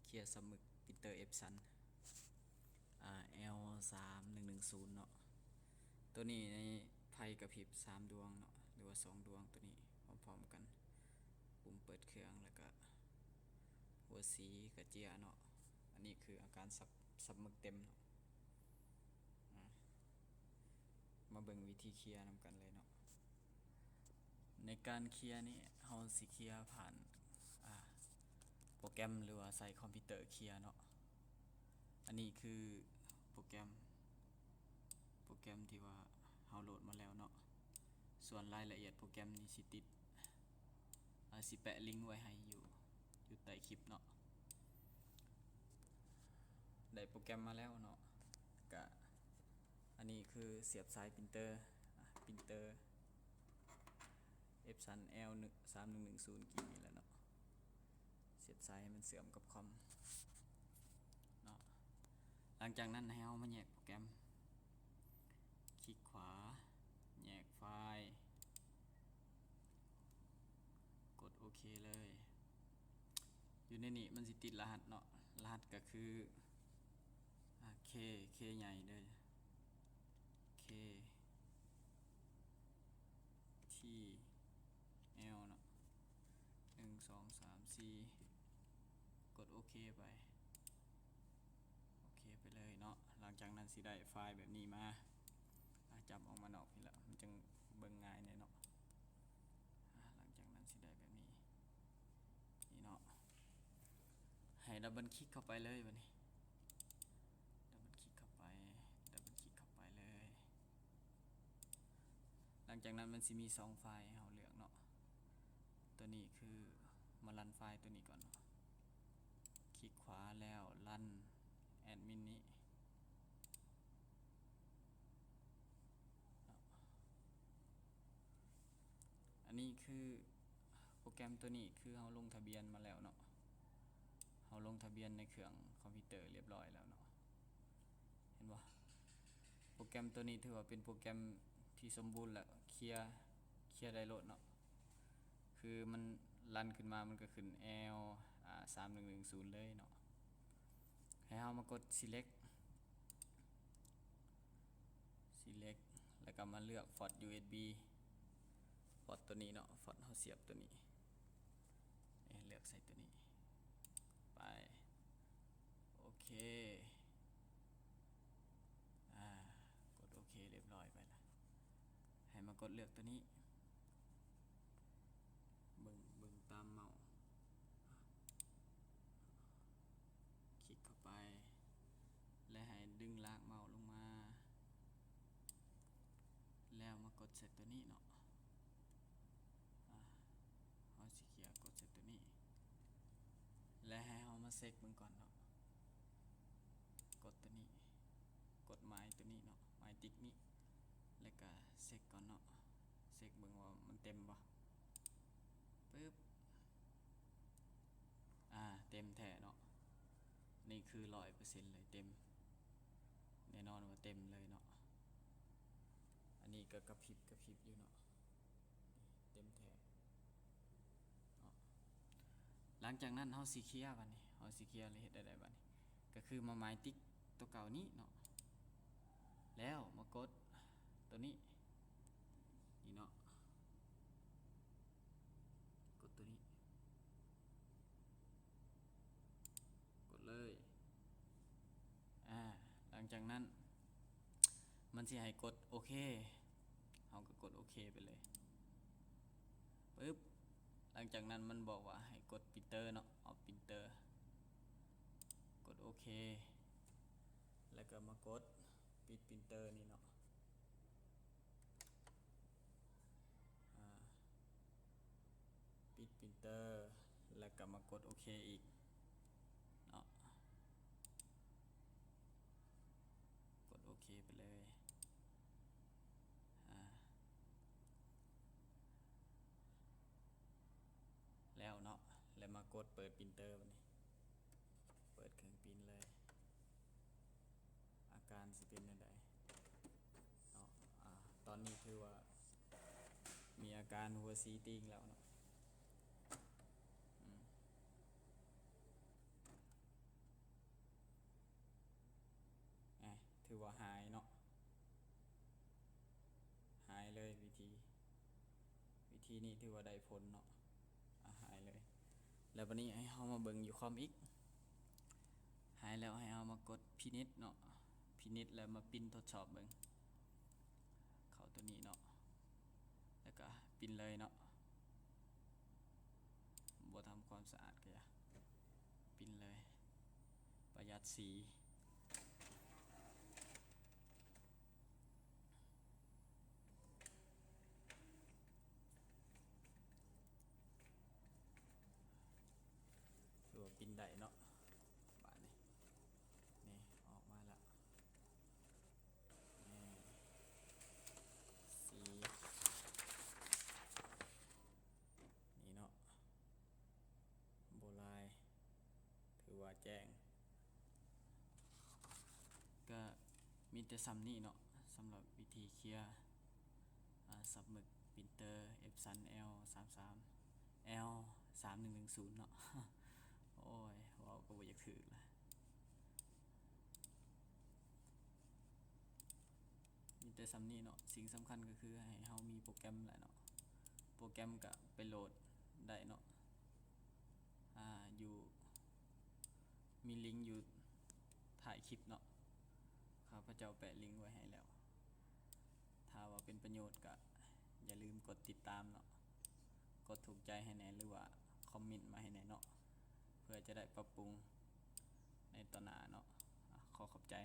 ເຄຍສັບໝຶກ ປຣິນເຕີ ເອັບຊັນ ອາ ແອວສາມໜຶ່ງໜຶ່ງສູນເນາະ. ໂຕນີ້ໃນໄຟກະພິບສາມດວງເນາະ ຫຼືວ່າສອງດວງ ໂຕນີ້ພ້ອມໆກັນ. ປຸ່ມເປີດເຄື່ອງ ແລ້ວກະຫົວສີກະເຈຍເນາະ. ອັນນີ້ຄືອາການສັບ ສັບໝຶກເຕັມເນາະ. ອາ ມາເບິ່ງວິທີເຄຍນຳກັນເລີຍເນາະ. ໃນການເຄຍນີ້ ເຮົາຊິເຄຍຜ່ານ ອາ ໂປຣແກຣມ ຫຼືວ່າໃຊ້ຄອມພິວເຕີເຄຍເນາະ. ອັນນີ້ຄືໂປຣແກຣມ ໂປຣແກຣມທີ່ວ່າເຮົາໂຫຼດມາແລ້ວເນາະ. ສ່ວນລາຍລະອຽດໂປຣແກຣມນີ້ຊິຕິດ ອາ ຊິແປະລິງໄວ້ໃຫ້ຢູ່ ຢູ່ໃຕ້ຄລິບເນາະ. ໄດ້ໂປຣແກຣມມາແລ້ວເນາະ ກະ ອັນນີ້ຄືສຽບສາຍປຣິນເຕີ ອາ ປຣິນເຕີ ເອັບຊັນ ແອວສາມໜຶ່ງໜຶ່ງສູນກີ້ນີ້ແຫຼະເນາະ. ສຽບສາຍໃຫ້ມັນເຊື່ອມກັບຄອມເນາະ. ຫຼັງຈາກນັ້ນໃຫ້ເຮົາມາແຍກໂປຣແກຣມ ຄລິກຂວາ ແຍກໄຟລ໌ ກົດໂອເຄເລີຍ. ຢູ່ໃນນີ້ມັນຊິຕິດລະຫັດເນາະ ລະຫັດກະຄື ອາ ເຄ ເຄໃຫຍ່ເດີ ເຄ ທີ ແອວເນາະ ໜຶ່ງ ສອງ ສາມ ສີ່ ກົດໂອເຄໄປ ໂອເຄໄປເລີຍເນາະ. ຫຼັງຈາກນັ້ນຊິໄດ້ໄຟລ໌ແບບນີ້ມາ ອາ ຈັບອອກມານອກພີ້ລະ ມັນຈຶ່ງເບິ່ງງ່າຍແດ່ເນາະ. ອາ ຫຼັງຈາກນັ້ນຊິໄດ້ແບບນີ້ ນີ້ເນາະ. ໃຫ້ດັບເບິນຄລິກເຂົ້າໄປເລີຍບາດນີ້ ດັບເບິນຄລິກເຂົ້າໄປ ດັບເບິນຄລິກເຂົ້າໄປເລີຍ. ຫຼັງຈາກນັ້ນມັນຊິມີສອງໄຟລ໌ໃຫ້ເຮົາເລືອກເນາະ. ໂຕນີ້ຄືມາຣັນໄຟລ໌ໂຕນີ້ກ່ອນເນາະ. ຄລິກຂວາແລ້ວຣັນແອັດມິນນີ້ເນາະ. ອັນນີ້ຄືໂປຣແກຣມໂຕນີ້ຄືເຮົາລົງທະບຽນມາແລ້ວເນາະ. ເຮົາລົງທະບຽນໃນເຄື່ອງຄອມພິວເຕີລຽບຮ້ອຍແລ້ວເນາະ. ເຫັນບໍ່? ໂປຣແກຣມໂຕນີ້ຖືວ່າເປັນໂປຣແກຣມທີ່ສົມບູນແລ້ວ ເຄຍ ເຄຍໄດ້ໂລດເນາະ. ຄືມັນຣັນຂຶ້ນມາ ມັນກະຂຶ້ນແອວ ອາ ສາມໜຶ່ງໜຶ່ງສູນເລີຍເນາະ. ໃຫ້ເຮົາມາກົດຊີເລັກ ຊີເລັກ ແລ້ວກະມາເລືອກຟອດຢູເອັສບີ ຟອດໂຕນີ້ເນາະ ຟອດເຮົາສຽບໂຕນີ້ ເອີ ເລືອກໃສ່ໂຕນີ້ໄປ ໂອເຄ ອາ ກົດໂອເຄລຽບຮ້ອຍໄປລະ. ໃຫ້ມາກົດເລືອກໂຕນີ້ ເບິ່ງ ເບິ່ງຕາມເມົາ ຄລິກເຂົ້າໄປ ແລະ ໃຫ້ດຶງລາກເມົາລົງມາ ແລ້ວມາກົດໃສ່ໂຕນີ້ເນາະ. ອາ ເຮົາຊິເຄຍກົດໃສ່ໂຕນີ້ ແລະ ໃຫ້ເຮົາມາເຊັກເບິ່ງກ່ອນເນາະ. ກົດໂຕນີ້ ກົດໝາຍໂຕນີ້ເນາະ ໝາຍຕິກນີ້ ແລ້ວກະເຊັກກ່ອນເນາະ. ເຊັກເບິ່ງວ່າມັນເຕັມບໍ່ ປຶບ ອາ ເຕັມແທ້ເນາະ. ນີ້ຄືຮ້ອຍເປີເຊັນເລີຍ ເຕັມ ແນ່ນອນວ່າເຕັມເລີຍເນາະ. ອັນນີ້ກະກະພິບກະພິບຢູ່ເນາະ ເຕັມແທ້ເນາະ. ຫຼັງຈາກນັ້ນເຮົາຊິເຄຍບາດນີ້ ເຮົາຊິເຄຍແລ້ວເຮັດແນວໃດບາດນີ້? ກະຄືມາໝາຍຕິກໂຕເກົ່ານີ້ເນາະ ແລ້ວມາກົດໂຕນີ້ ນີ້ເນາະ ກົດໂຕນີ້ ກົດເລີຍ. ອາ ຫຼັງຈາກນັ້ນມັນຊິໃຫ້ກົດໂອເຄ ເຮົາກະກົດໂອເຄໄປເລີຍ ປຶບ. ຫຼັງຈາກນັ້ນມັນບອກວ່າໃຫ້ກົດປຣິນເຕີເນາະ ອອບປຣິນເຕີ ກົດໂອເຄ ແລ້ວກະມາກົດປິດປຣິນເຕີນີ້ເນາະ. ອາ ປິດປຣິນເຕີ ແລ້ວກະມາກົດໂອເຄອີກເນາະ ກົດໂອເຄໄປເລີຍ. ອາ ແລ້ວເນາະ ແລ້ວມາກົດເປີດປຣິນເຕີບາດນີ້ ເປີດເຄື່ອງປຣິນເລີຍ. ອາການຊິເປັນແນວໃດເນາະ? ອາ ຕອນນີ້ຖືວ່າມີອາການຫົວສີຕີງແລ້ວເນາະ. ອືມ ອ ທີນີ້ຖືວ່າໄດ້ຜົນເນາະ ອາ ຫາຍເລີຍ. ແລ້ວບັດນີ້ໃຫ້ເຮົາມາເບິ່ງຢູ່ຄອມອີກ. ຫາຍແລ້ວໃຫ້ເຮົາມາກົດພິນິດເນາະ, ພິນິດແລ້ວມາປິ່ນທົດສອບເບິ່ງ. ເຂົ້າຕົວນີ້ເນາະ ແລ້ວກະປິ່ນເລີຍເນາະ, ບໍ່ທຳຄວາມສະອາດກະຢ່າ, ປິ່ນເລີຍ. ປະຢັດສີ. ຖືວ່າປິ່ນໄດ້ເນາະ. ບາດນີ້ ນີ້ອອກມາແລ້ວ. ນີ້ ສີ ນີ້ເນາະ ບໍ່ຫຼາຍ ຖືວ່າແຈ້ງ. ກະມີແຕ່ຊ່ຳນີ້ເນາະ ສຳລັບວິທີເຄຍ ອາ ສັບໝຶກ Printer Epson L ສາມສາມ L ສາມໜຶ່ງໜຶ່ງສູນເນາະ. ໂອ້ຍ ເວົ້າກໍບໍ່ຢາກຖືກລະ. ມີແຕ່ຊ່ຳນີ້ເນາະ, ສິ່ງສຳຄັນກໍຄືໃຫ້ເຮົາມີໂປຣແກຣມແຫຼະເນາະ. ໂປຣແກຣມກະໄປໂຫຼດໄດ້ເນາະ ອາ ຢູ່ ມີລິງຢູ່ທ້າຍຄລິບເນາະ, ຂ້າພະເຈົ້າແປະລິງໄວ້ໃຫ້ແລ້ວ. ຖ້າວ່າເປັນປະໂຫຍດກະຢ່າລືມກົດຕິດຕາມເນາະ, ກົດຖືກໃຈໃຫ້ແດ່ ຫຼືວ່າຄອມເມັນມາໃຫ້ແດ່ເນາະ ເພື່ອຈະໄດ້ປັບປຸງໃນຕໍ່ໜ້າເນາະ. ອາ ຂໍຂອບໃຈ.